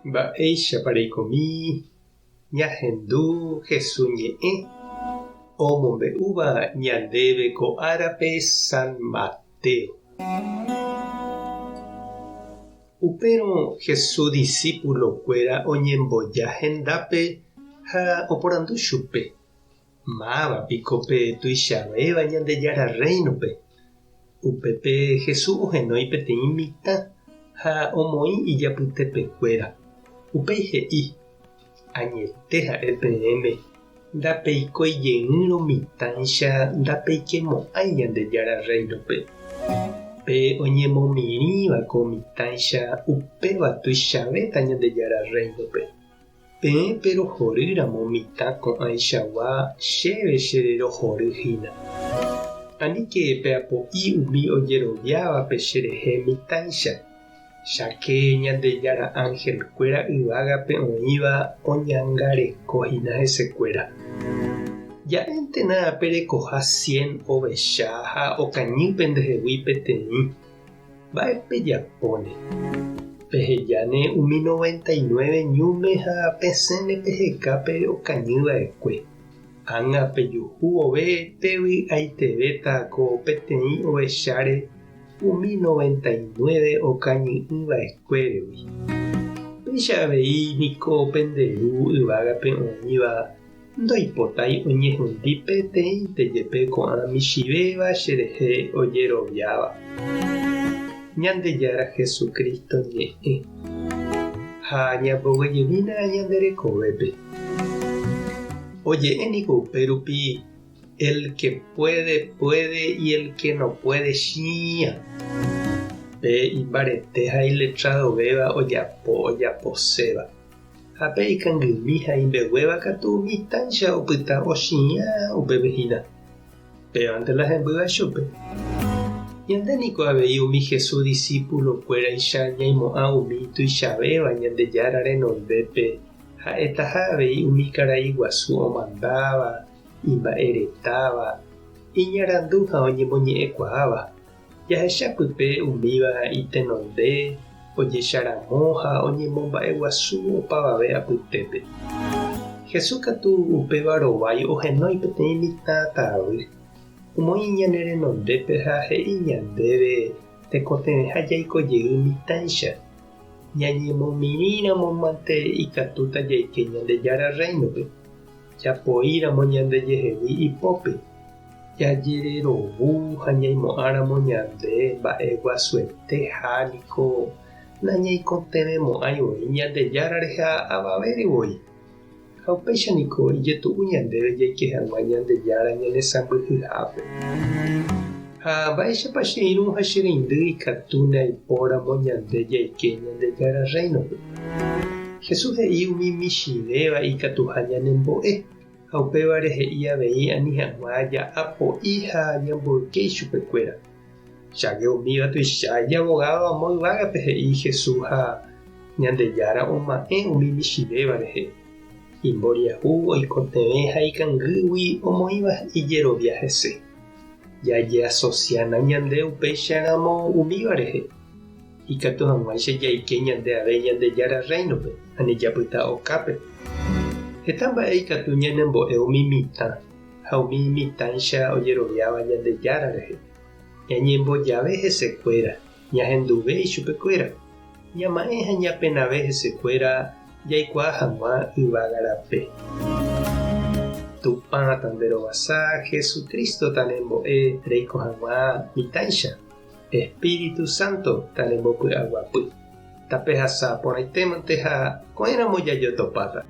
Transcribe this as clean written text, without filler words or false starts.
Mba'éichapa reikomi ñahendu Jesús ñe'ẽ omombe'úva ñandéve ko árape San Mateo. Upérõ Jesús disípulokuéra oñemboja hendápe ha oporandu chupe, Máva piko pe tuichavéva Ñandejára Rréinope? Upépe Jesús ohenói peteĩ mitã ha omoĩ ijapytepekuéra. Upéi he'i, Añete ha'e peẽme, ndapeikói jeýrõ mitãicha ndapeikemo'ãi Ñandejára Rréinope. Pe oñemomirĩva ko mitãicha upéva tuichavéta Ñandejára Rréinope. Peẽ perohory ramo mitã ko'ãichagua chéve che rerohory hína. Aníke peapo'i umi ojeroviávape che rehe mitãicha, cháke Ñandejára ánhelkuéra yvágape oĩva oñangareko hína hesekuéra. Ja'éntena perekoha cien ovecha ha okañy pendehegui peteĩ. Mba'e pejapóne? Pehejáne umi 99 ñúme ha pesẽne peheka pe okañy va'ekue. Ág̃a pejuhu vove pevy'aitevéta ko peteĩ ovecháre umi 99 okañy'ỹ va'ekuéregui. Péicha avei niko pende Ru yvágape oĩva Ndoipotái oñehundi peteĩnte jepe ko'ã michĩvéva cherehe ojeroviáva. Ñandejára Jesucristo ñe'ẽ. Ha ñamboguejymína ñande rekovépe. Oje'e niko upérupi El que puede, puede y el que no puede, chiã. Pe imbarete ha iletradovéva ojapo ojaposéva. Ha pe ikangymi ha imbeguéva katu mitãicha opyta ochiã upépe hína. Pévante la hembýva chupe. Ñande niko avei umi Jesús disípulokuéraicha ñaimo'ã umi tuichavéva Ñandejára renondépe ha'etaha avei umi karai guasu omandáva, imba'eretáva, iñarandu ha oñemoñe'ẽkuaáva. Jahecha pype umíva itenonde, ojecharamo ha oñemomba'eguasu opavave apytépe. Jesús katu upéva rovái ohenói peteĩ mitã tavy, omoĩ ñane renondépe ha he'i ñandéve tekotevẽha jaiko jey mitãicha. Ñañemomirĩramo mante ikatúta jaike Ñandejára Rréinope, japoíramo ñandejehegui ipópe. Jajererovu ha ñaimo'ãramo ñande mba'e guasuete ha niko nañaikotevẽmo'ãi voi Ñandejára rehe avavére voi. Ha upéicha niko ijetu'u ñandéve jaike hag̃ua Ñandejára ñanesãmbyhyhápe. Ha mba'éichapa che irũ ha che reindy ikatúne aipóramo ñande jaike Ñandejára Rréinope? Jesús he'i umi michĩvéva ikatuha ñanembo'e. Ha upévare he'i avei ani hag̃ua ja'apo'i ha ñamboyke ichupekuéra. Cháke umíva tuicha ijavogádo amo yvágape he'i Jesús ha Ñandejára oma'ẽ umi michĩvéva rehe. Imboriahu oikotevẽ ha ikangýgui omoĩva ijerovia hese. Jajeasosiána ñande upéicharamo umíva rehe, ikatu hag̃uáicha jaike ñande ave Ñandejára Rréinope, ani japyta okápe. Heta mba'e ikatu ñanembo'e umi mitã ha umi mitãicha ojeroviáva Ñandejára rehe. Ñañembojave hesekuéra, ñahenduve ichupekuéra, ñama'ẽ ha ñapenave hesekuéra jaikuaa hag̃ua yvága rape. Tupã tanderovasa, Jesucristo tanembo'e reiko hag̃ua mitãicha. Espíritu Santo tanembopy'aguapy. Tapehasa porãitémante ha ko'ẽramo jajotopáta.